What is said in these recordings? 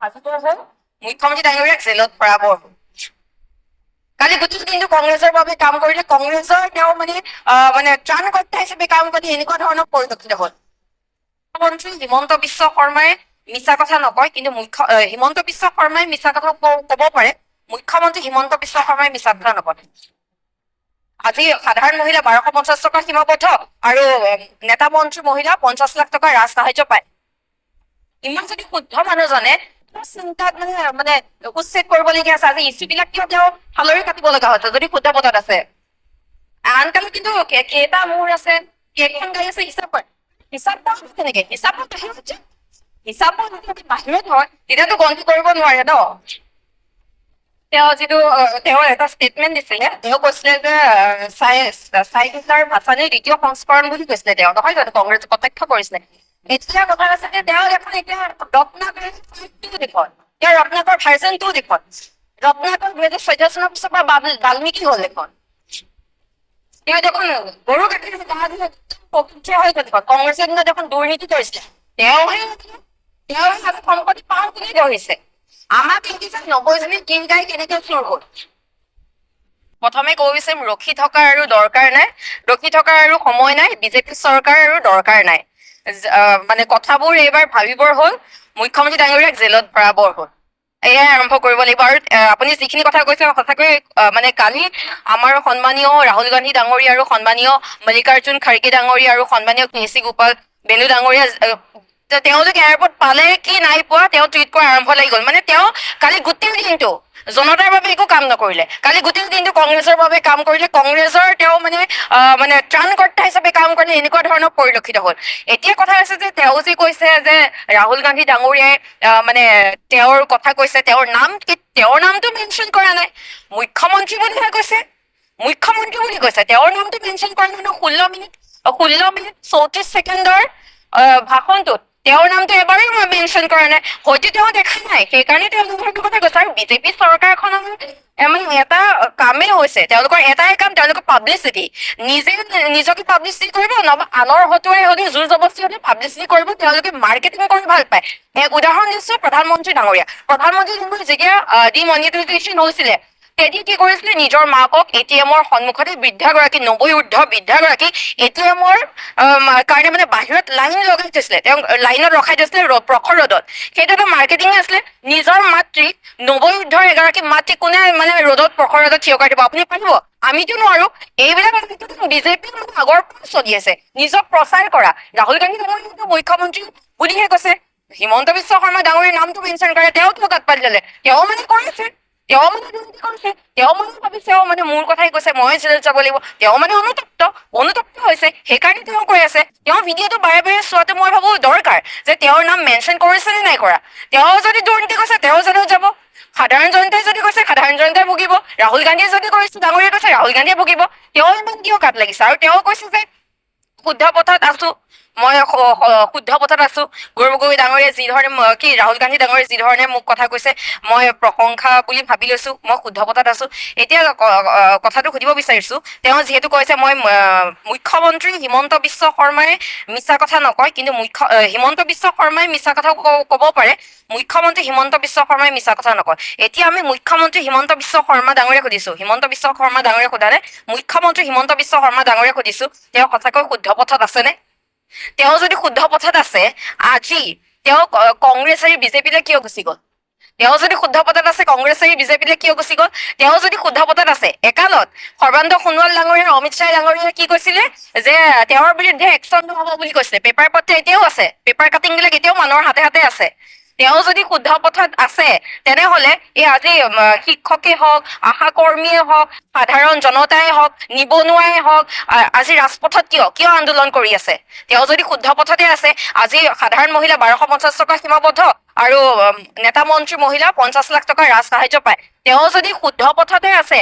ভাবিব হ'ল, মুখ্যমন্ত্ৰী ডাঙৰীয়াক জেলত ভৰাব। কালি গোটেই দিনটো কংগ্ৰেছৰ বাবে কাম কৰিলে। কংগ্ৰেছৰ তেওঁ মানে মানে ত্ৰাণকৰ্তা হিচাপে কাম কৰি এনেকুৱা ধৰণৰ পৰিলক্ষিত হ'ল। মুখ্যমন্ত্ৰী হিমন্ত বিশ্ব শৰ্মাই মিছা কথা নকয়, কিন্তু মুখ্য হিমন্ত বিশ্ব শৰ্মাই মিছা কথা ক'ব পাৰে, মুখ্যমন্ত্ৰী হিমন্ত বিশ্ব শৰ্মাই মিছা কথা নকয়। আজি সাধাৰণ মহিলা 1250 টকা সীমাবদ্ধ আৰু নেতা মন্ত্ৰী মহিলা 50 লাখ টকা ৰাজ সাহায্য পায়। ইমান যদি শুদ্ধ মানুহজনে চিন্তাত মানে মানে উচ্ছেদ কৰিবলগীয়া আছে, আজি ইছ্যু বিলাক কিয় তেওঁ ফালৰি কাটিব লগা হৈছে যদি শুদ্ধ পথত আছে? আনকালে কিন্তু কেইটা মূৰ আছে, কেইখন গাড়ী আছে হিচাপ কৰে। হিচাপ কৰা কেনেকে? হিচাপত বাহিৰত যে, হিচাপত যদি বাহিৰত হয় তেতিয়াতো গন্তি কৰিব নোৱাৰে ন। তেওঁ যিটো তেওঁ এটা ষ্টেটমেণ্ট দিছিলে, তেওঁ কৈছিলে যে চাই ভাষণে দ্বিতীয় সংস্কৰণ বুলি কৈছিলে তেওঁ, নহয় জানো? কংগ্ৰেছ কটাক্ষ কৰিছিলে। এতিয়া কথা আছে যে তেওঁ এখন এতিয়া ৰত্নাকৰ দেখোন, তেওঁ ৰত্নাকৰ ভাৰ্জন 2 দেখোন। ৰত্নাকৰ 2014 চনৰ পিছৰ পৰা বাল্মীকি হ'ল দেখোন। তেওঁ দেখোন গৰু গাখীৰ গা ধুই পবিত্ৰ হৈ গ'ল দেখোন। কংগ্ৰেছৰ দিনত দেখোন দুৰ্নীতি কৰিছিলে। তেওঁহে আজি সম্পত্তি পাওঁ কোনে গঢ়িছে? আমাক দেখিছে 90জনী কিং গাই কেনেকে চুৰ হ'ল। প্ৰথমে ক'ব বিচাৰিম, ৰখি থকাৰ আৰু দৰকাৰ নাই, ৰখি থকাৰ আৰু সময় নাই, বিজেপি চৰকাৰ আৰু দৰকাৰ নাই। মানে কথাবোৰ এইবাৰ ভাবিবৰ হ'ল, মুখ্যমন্ত্ৰী ডাঙৰীয়াক জেলত ভৰাবৰ হ'ল, এয়াই আৰম্ভ কৰিব লাগিব। আৰু আপুনি যিখিনি কথা কৈছে সঁচাকৈ মানে কালি আমাৰ সন্মানীয় ৰাহুল গান্ধী ডাঙৰীয়া আৰু সন্মানীয় মল্লিকাৰ্জুন খাৰ্গে ডাঙৰীয়া আৰু সন্মানীয় কে চি গোপাল বেণু ডাঙৰীয়া, তেওঁলোক এয়াৰপৰ্ট পালে কি নাই পোৱা, তেওঁ টুইট কৰা আৰম্ভ লাগি গ'ল। মানে তেওঁ কালি গোটেই দিনটো জনতাৰ বাবে একো কাম নকৰিলে, কালি গোটেই দিনটো কংগ্ৰেছৰ বাবে কাম কৰিলে। কংগ্ৰেছৰ তেওঁ মানে মানে ত্ৰাণকৰ্তা হিচাপে কাম কৰিলে, এনেকুৱা ধৰণৰ পৰিলক্ষিত হ'ল। এতিয়া কথা হৈছে যে তেওঁ যে কৈছে যে ৰাহুল গান্ধী ডাঙৰীয়াই মানে তেওঁৰ কথা কৈছে, তেওঁৰ নাম তেওঁৰ নামটো মেনশ্যন কৰা নাই, মুখ্যমন্ত্ৰী বুলিহে কৈছে, মুখ্যমন্ত্ৰী বুলি কৈছে, তেওঁৰ নামটো মেনশ্যন কৰা নাই। 16 মিনিট 34 ছেকেণ্ডৰ ভাষণটোত তেওঁৰ নামটো এবাৰো মেনশ্যন কৰা নাই। হয়তো তেওঁ দেখা নাই, সেইকাৰণে তেওঁ এনেধৰণৰ কথা কৈছে। আৰু বিজেপি চৰকাৰখনৰ মানে এটা কামেই হৈছে, তেওঁলোকৰ এটাই কাম, তেওঁলোকৰ পাব্লিচিটি, নিজে নিজকে পাব্লিচিটি কৰিব নহবা আনৰ হতুৱাই হ'লেও জোৰ জবস্তি হ'লেও পাব্লিচিটি কৰিব। তেওঁলোকে মাৰ্কেটিং কৰি ভাল পায়। এক উদাহৰণ দিছো, প্ৰধানমন্ত্ৰী ডাঙৰীয়া। প্ৰধানমন্ত্ৰী ডাঙৰীয়া যেতিয়া ডিমনিটাইজেশ্যন হৈছিলে, তেতিয়া কি কৰিছিলে? নিজৰ মাকক এটিএমৰ সন্মুখতে বৃদ্ধাগৰাকী, 90 ঊৰ্ধ বৃদ্ধাগৰাকী এটিএমৰ কাৰণে মানে বাহিৰত লাইন লগাই থৈছিলে, তেওঁক লাইনত ৰখাই থৈছিলে প্ৰখৰ ৰ'দত। সেইটো এটা মাৰ্কেটিং আছিলে। নিজৰ মাতৃক, 90 ঊৰ্ধৰ এগৰাকী মাতৃক কোনে মানে ৰ'দত, প্ৰখৰ ৰ'দত থিয় কৰাই দিব? আপুনি পাৰিব? আমিতো নোৱাৰো। এইবিলাক বিজেপি মানে আগৰ পৰা চলি আছে, নিজক প্ৰচাৰ কৰা। ৰাহুল গান্ধী ডাঙৰীয়াটো মুখ্যমন্ত্ৰী বুলিহে কৈছে, হিমন্ত বিশ্ব শৰ্মা ডাঙৰীয়াৰ নামটো মেনশ্যন কৰে, তেওঁ কিয় গাত পাতি ল'লে? তেওঁ মানে কৰিছে, তেওঁ মানে দুৰ্নীতি কৰিছে, তেওঁ মানে ভাবিছে অ মানে মোৰ কথাই কৈছে, মই জেলত যাব লাগিব। তেওঁ মানে অনুতপ্ত, অনুতপ্ত হৈছে, সেইকাৰণে তেওঁ কৈ আছে। তেওঁ ভিডিঅ'টো বাৰে বাৰে চোৱাটো মই ভাবো দৰকাৰ যে তেওঁৰ নাম মেনশ্যন কৰিছে নে নাই কৰা। তেওঁ যদি দুৰ্নীতি কৰিছে, তেওঁ জেলত যাব। সাধাৰণ জনতাই যদি কৈছে, সাধাৰণ জনতাই ভুগিব। ৰাহুল গান্ধীয়ে যদি কৰিছে, ডাঙৰীয়াই কৈছে, ৰাহুল গান্ধীয়ে ভুগিব। তেওঁ ইমান কিয় গাত লাগিছে? আৰু তেওঁ কৈছে যে শুদ্ধ পথত আছো মই, শুদ্ধ পথত আছো। গৌৰৱ গগৈ ডাঙৰীয়াই যি ধৰণে কি ৰাহুল গান্ধী ডাঙৰীয়াই যি ধৰণে মোক কথা কৈছে, মই প্ৰশংসা বুলি ভাবি লৈছো, মই শুদ্ধ পথত আছো। এতিয়া কথাটো সুধিব বিচাৰিছো, তেওঁ যিহেতু কৈছে মই মুখ্যমন্ত্ৰী হিমন্ত বিশ্ব শৰ্মাই মিছা কথা নকয়, কিন্তু মুখ্য হিমন্ত বিশ্ব শৰ্মাই মিছা কথা ক'ব পাৰে, মুখ্যমন্ত্ৰী হিমন্ত বিশ্ব শৰ্মাই মিছা কথা নকয়। এতিয়া আমি মুখ্যমন্ত্ৰী হিমন্ত বিশ্ব শৰ্মা ডাঙৰীয়াক সুধিছো, হিমন্ত বিশ্ব শৰ্মা ডাঙৰীয়াক সোধা নাই, মুখ্যমন্ত্ৰী হিমন্ত বিশ্ব শৰ্মা ডাঙৰীয়াক সুধিছো, তেওঁ সঁচাকৈ শুদ্ধ পথত আছেনে? তেওঁ যদি শুদ্ধ পথত আছে, আজি তেওঁ কংগ্ৰেছ এৰি বিজেপিলৈ কিয় গুচি গ'ল? তেওঁ যদি শুদ্ধ পথত আছে, কংগ্ৰেছ এৰি বিজেপিলৈ কিয় গুচি গ'ল? তেওঁ যদি শুদ্ধ পথত আছে, একালত সৰ্বানন্দ সোণোৱাল ডাঙৰীয়া, অমিত শ্বাহ ডাঙৰীয়াই কি কৈছিলে যে তেওঁৰ বিৰুদ্ধে একশ্যন নহ'ব বুলি কৈছিলে। পেপাৰ পত্ৰ এতিয়াও আছে, পেপাৰ কাটিং বিলাক এতিয়াও মানুহৰ হাতে হাতে আছে। তেওঁ যদি শুদ্ধ পথত আছে, তেনেহলে এই আজি শিক্ষকে হওক, আশা কৰ্মীয়ে হওক, সাধাৰণ জনতাই হওক, নিবনুৱাই হওক, আজি ৰাজপথত কিয় কিয় আন্দোলন কৰি আছে? তেওঁ যদি শুদ্ধ পথতে আছে, আজি সাধাৰণ মহিলা 1250 টকা সীমাবদ্ধ আৰু নেতা মন্ত্ৰী মহিলা 50 লাখ টকা ৰাজ সাহায্য পায়। তেওঁ যদি শুদ্ধ পথতে আছে,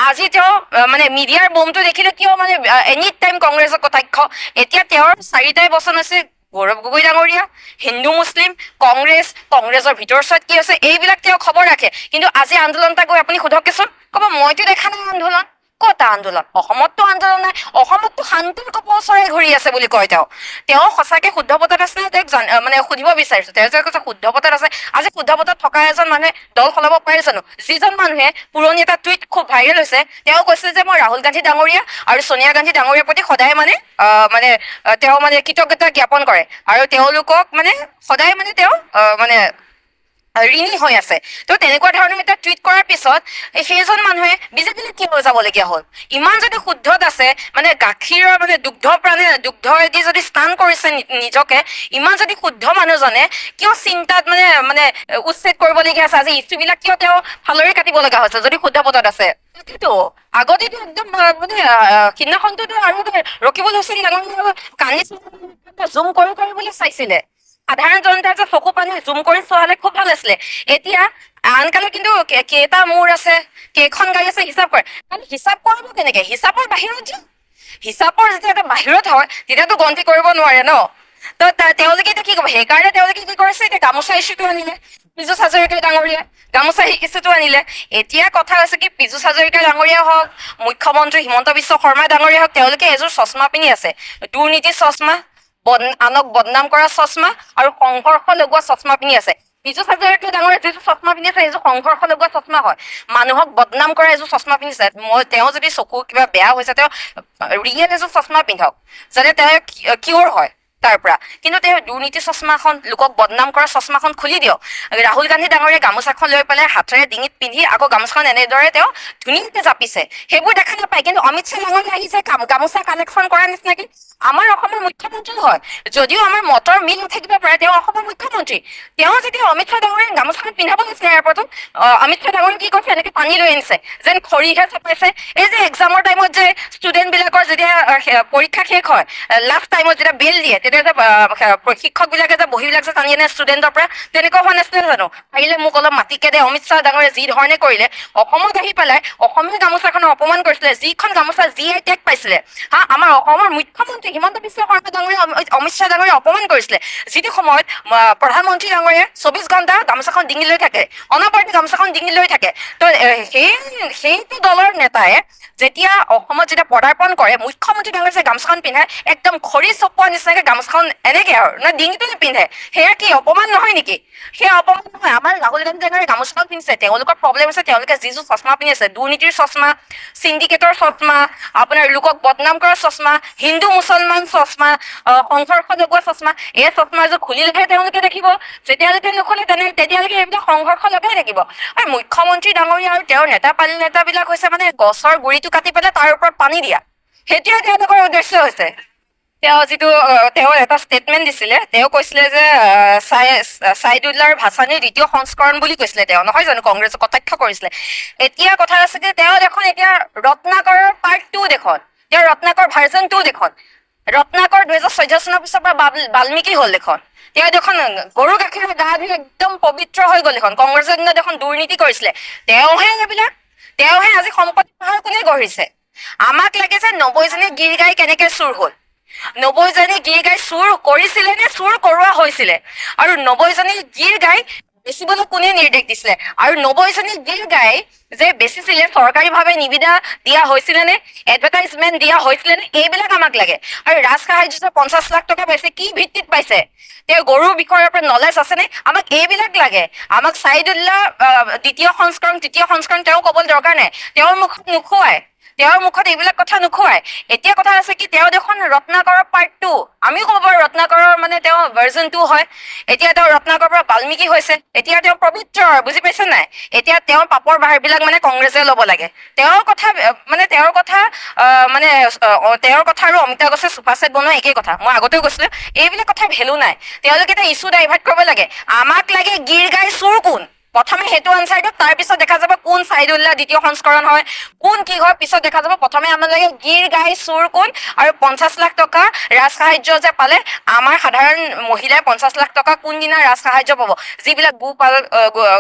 আজি তেওঁ মানে মিডিয়াৰ বোমটো দেখিলে কিয় মানে এনি টাইম কংগ্ৰেছক কটাক্ষ? এতিয়া তেওঁৰ চাৰিটাই বচন আছে, গৌৰৱ গগৈ ডাঙৰীয়া, হিন্দু মুছলিম, কংগ্ৰেছ, কংগ্ৰেছৰ ভিতৰ চোৱাত কি আছে, এইবিলাক তেওঁ খবৰ ৰাখে। কিন্তু আজি আন্দোলন এটা গৈ আপুনি সোধকচোন, ক'ব মইতো দেখা নাই আন্দোলন। ক'তা আন্দোলন? অসমততো আন্দোলন নাই, অসমততো শান্তিৰ কপৌ চৰাই ঘূৰি আছে বুলি কয় তেওঁ। তেওঁ সঁচাকে শুদ্ধ পথত আছে নে? তেওঁক মানে সুধিব বিচাৰিছো, তেওঁ যে কৈছে শুদ্ধ পথত আছে, আজি শুদ্ধ পথত থকা এজন মানুহে দল সলাব পাৰে জানো? যিজন মানুহে পুৰণি এটা টুইট খুব ভাইৰেল হৈছে, তেওঁ কৈছে যে মই ৰাহুল গান্ধী ডাঙৰীয়া আৰু ছোনিয়া গান্ধী ডাঙৰীয়াৰ প্ৰতি সদায় মানে মানে তেওঁ মানে কৃতজ্ঞতা জ্ঞাপন কৰে আৰু তেওঁলোকক মানে সদায় মানে তেওঁ মানে ঋণী হৈ আছে। তো তেনেকুৱা ধৰণৰ এটা টুইট কৰাৰ পিছত সেইজন মানুহে বিজেপিলৈ কিয় যাবলগীয়া হ'ল? ইমান যদি শুদ্ধত আছে, মানে গাখীৰৰ মানে দুগ্ধ প্ৰাণে দুগ্ধেদি যদি স্নান কৰিছে নিজকে, ইমান যদি শুদ্ধ মানুহজনে কিয় চিন্তাত মানে মানে উচ্ছেদ কৰিবলগীয়া আছে? আজি ইছ্যুবিলাক কিয় তেওঁ ফালৰি কাটিব লগা হৈছে যদি শুদ্ধ পথত আছে? তাকেতো আগতেতো একদম মানে সিদিনাখনটোতো আৰু ৰকিবুল হুছেইন ডাঙৰীয়া কান্দিছে, জুম কৰি কৰি বুলি চাইছিলে। সাধাৰণ জনতাই যে চকু পানী জুম কৰি চোৱা হ'লে খুব ভাল আছিলে। এতিয়া আনকালে কিন্তু কেইটা মূৰ আছে, কেইখন গাড়ী আছে হিচাপ কৰে। কাৰণ হিচাপ কৰিব কেনেকে? হিচাপৰ বাহিৰত যে, হিচাপৰ যেতিয়া এটা বাহিৰত হয় তেতিয়াতো গন্তি কৰিব নোৱাৰে ন। তো তেওঁলোকে এতিয়া কি ক'ব? সেইকাৰণে তেওঁলোকে কি কৰিছে, এতিয়া গামোচা ইছ্যুটো আনিলে, পীযুষ হাজৰিকা ডাঙৰীয়া গামোচা ইছ্যুটো আনিলে। এতিয়া কথা হৈছে কি, পীযুষ হাজৰিকা ডাঙৰীয়া হওক, মুখ্যমন্ত্ৰী হিমন্ত বিশ্ব শৰ্মা ডাঙৰীয়া হওক, তেওঁলোকে এযোৰ চশমা পিন্ধি আছে, দুৰ্নীতিৰ চশমা, আনক বদনাম কৰা চশমা আৰু সংঘৰ্ষ লগোৱা চশমা পিন্ধি আছে। পীযুষ হাজৰিকা ডাঙৰীয়া যিটো চশমা পিন্ধি আছে, সেইযোৰ সংঘৰ্ষ লগোৱা চশমা হয়, মানুহক বদনাম কৰা এযোৰ চশমা পিন্ধিছে। মই তেওঁ যদি চকু কিবা বেয়া হৈছে, তেওঁ ৰিয়েল এযোৰ চশমা পিন্ধক যাতে তেওঁ কিয়ৰ হয় তাৰ পৰা। কিন্তু তেওঁ দুৰ্নীতি চশমাখন, লোকক বদনাম কৰা চশমাখন খুলি দিয়ক। ৰাহুল গান্ধী ডাঙৰীয়া গামোচাখন লৈ পেলাই হাতেৰে ডিঙিত পিন্ধি আকৌ গামোচাখন এনেদৰে তেওঁ ধুনীয়াকে জাপিছে, সেইবোৰ দেখা নাপায়। কিন্তু অমিত শ্বাহ ডাঙৰীয়া আহিছে গামোচা কালেকশ্যন কৰা নিচিনাকে। আমাৰ অসমৰ মুখ্যমন্ত্ৰী হয়, যদিও আমাৰ মতৰ মিল নাথাকিব পাৰে, তেওঁ অসমৰ মুখ্যমন্ত্ৰী। তেওঁ যেতিয়া অমিত শ্বাহ ডাঙৰীয়াই গামোচাখন পিন্ধাব গৈছিলে এয়াৰপৰ্টত, অমিত শ্বাহ ডাঙৰীয়াই কি কৰিছে, এনেকে পানী লৈ আনিছে, যেন খৰিহে চপাইছে। এই যে এক্সামৰ টাইমত যে ষ্টুডেণ্ট বিলাকৰ যেতিয়া পৰীক্ষা শেষ হয়, লাষ্ট টাইমত যেতিয়া বেল দিয়ে, তেতিয়া যে শিক্ষক বিলাকে যে বহীবিলাক যে টানি আনে ষ্টুডেণ্টৰ পৰা, তেনেকুৱা হোৱা নাছিলে জানো? পাৰিলে মোক অলপ মাটিকে দে। অমিত শ্বাহ ডাঙৰীয়াই যি ধৰণে কৰিলে, অসমত আহি পেলাই অসমীয়া গামোচাখনৰ অপমান কৰিছিলে, যিখন গামোচা জি I tag পাইছিলে। হা, আমাৰ অসমৰ মুখ্যমন্ত্ৰী হিমন্ত বিশ্ব শৰ্মা ডাঙৰীয়া অমিত শ্বাহ ডাঙৰীয়াই অপমান কৰিছিলে, যিটো সময়ত প্ৰধানমন্ত্ৰী ডাঙৰীয়াই 24 ঘণ্টা গামোচাখন ডিঙি লৈ থাকে, অনবৰতে গামোচাখন ডিঙি লৈ থাকে। তো সেইটো দলৰ নেতাই যেতিয়া অসমত যেতিয়া পদাৰ্পণ কৰে, মুখ্যমন্ত্ৰী ডাঙৰীয়াই যে গামোচাখন পিন্ধে, একদম খৰি চপোৱা নিচিনাকে গামোচাখন এনেকে আৰু না ডিঙিতে নিপিন্ধে, সেয়া কি অপমান নহয় নেকি? সেয়া অপমান নহয়। আমাৰ ৰাহুল গান্ধী ডাঙৰীয়াই গামোচাখন পিন্ধিছে, তেওঁলোকৰ প্ৰব্লেম হৈছে তেওঁলোকে যিযোৰ চশমা পিন্ধিছে, দুৰ্নীতিৰ চশমা, চিণ্ডিকেটৰ চশমা, আপোনাৰ লোকক বদনাম কৰা চশমা, হিন্দু মুছলমান চশমা, সংঘৰ্ষ লগোৱা চশমা, এই চশমাযোৰ খুলিলেহে তেওঁলোকে দেখিব। যেতিয়ালৈকে নুখুলে তেতিয়ালৈকে এইবিলাক সংঘৰ্ষ লগাই থাকিব। আৰু মুখ্যমন্ত্ৰী ডাঙৰীয়া আৰু তেওঁৰ নেতা পালি নেতাবিলাক হৈছে মানে গছৰ গুৰিটো কাটি পেলাই তাৰ ওপৰত পানী দিয়া, সেইটোৱে তেওঁলোকৰ উদ্দেশ্য হৈছে। তেওঁ যিটো তেওঁ এটা ষ্টেটমেণ্ট দিছিলে, তেওঁ কৈছিলে যে চাইদুল্লাৰ ভাসানীৰ দ্বিতীয় সংস্কৰণ বুলি কৈছিলে তেওঁ, নহয় জানো? কংগ্ৰেছক কটাক্ষ কৰিছিলে। এতিয়া কথা আছে যে তেওঁ দেখোন এতিয়া ৰত্নাকৰৰ পাৰ্ট 2 দেখোন, তেওঁ ৰত্নাকৰ ভাৰ্জন 2 দেখোন, ৰত্নাকৰ 2014 চনৰ পিছৰ পৰা বাল্মীকি হ'ল দেখোন। তেওঁ দেখোন গৰু গাখীৰৰ গা ধুই একদম পবিত্ৰ হৈ গ'ল দেখোন। কংগ্ৰেছৰ দিনত দেখোন দুৰ্নীতি কৰিছিলে তেওঁহে, এইবিলাক তেওঁহে আজি সম্পত্তি পাহাৰ কোনে গঢ়িছে? আমাক লাগে যে নবৌজনী গীৰ গাই কেনেকে চুৰ হ'ল, নবৌজনী গীৰ গাই চুৰ কৰিছিলে নে চুৰ কৰোৱা হৈছিলে, আৰু নবৌজনী গীৰ গাই বেচিবলৈ কোনে নিৰ্দেশ দিছিলে, আৰু নবৌজনী গীৰ গাই যে বেচিছিলে চৰকাৰীভাৱে নিবিদা দিয়া হৈছিলে নে, এডভাৰটাইজমেণ্ট দিয়া হৈছিলে নে, এইবিলাক আমাক লাগে। আৰু ৰাজ সাহায্য যে 50 লাখ টকা পাইছে, কি ভিত্তিত পাইছে, তেওঁ গৰুৰ বিষয়ৰ ওপৰত নলেজ আছেনে, আমাক এইবিলাক লাগে। আমাক চাইদুল্লাহ দ্বিতীয় সংস্কৰণ তৃতীয় সংস্কৰণ তেওঁ ক'বলৈ দৰকাৰ নাই, তেওঁৰ মুখত নোখোৱায়, তেওঁৰ মুখত এইবিলাক কথা নোখোৱায়। এতিয়া কথা আছে কি, তেওঁ দেখোন ৰত্নাকৰৰ পাৰ্ট 2, আমিও ক'ব পাৰো ৰত্নাকৰৰ মানে তেওঁ ভাৰ্জন 2 হয়। এতিয়া তেওঁ ৰত্নাকৰৰ পৰা বাল্মীকি হৈছে, এতিয়া তেওঁ পবিত্ৰ, বুজি পাইছে নাই? এতিয়া তেওঁৰ পাপৰ ভাৰবিলাক মানে কংগ্ৰেছে ল'ব লাগে। তেওঁৰ কথা মানে তেওঁৰ কথা, মানে, তেওঁৰ কথা আৰু অমিতাভ বচ্চনে চোফা ছেট বনোৱা একেই কথা। মই আগতেও কৈছিলো এইবিলাক কথা ভেলু নাই, তেওঁলোকে এটা ইছ্যু ডাইভাৰ্ট কৰিব লাগে। আমাক লাগে গীৰ গাই চোৰ কোন, প্ৰথমে সেইটো আনচাৰ দিয়ক, তাৰপিছত দেখা যাব কোন চাইদুল্লাহ দ্বিতীয় সংস্কৰণ হয়, কোন কি হয় পিছত দেখা যাব। প্ৰথমে আমাক লাগে গীৰ গাই চোৰ কোন, আৰু 50 লাখ টকা ৰাজ সাহায্য যে পালে, আমাৰ সাধাৰণ মহিলাই 50 লাখ টকা কোনদিনা ৰাজ সাহায্য পাব? যিবিলাক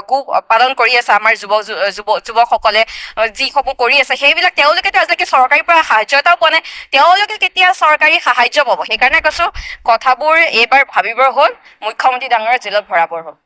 গো পালন কৰি আছে আমাৰ যুৱকসকলে, যিসমূহ কৰি আছে সেইবিলাক, তেওঁলোকেতো আজিলৈকে চৰকাৰীৰ পৰা সাহায্য এটাও পোৱা নাই, তেওঁলোকে কেতিয়া চৰকাৰী সাহায্য পাব? সেইকাৰণে কৈছো কথাবোৰ এইবাৰ ভাবিবৰ হ'ল, মুখ্যমন্ত্ৰী ডাঙৰীয়া জেলত ভৰাবৰ হ'ল।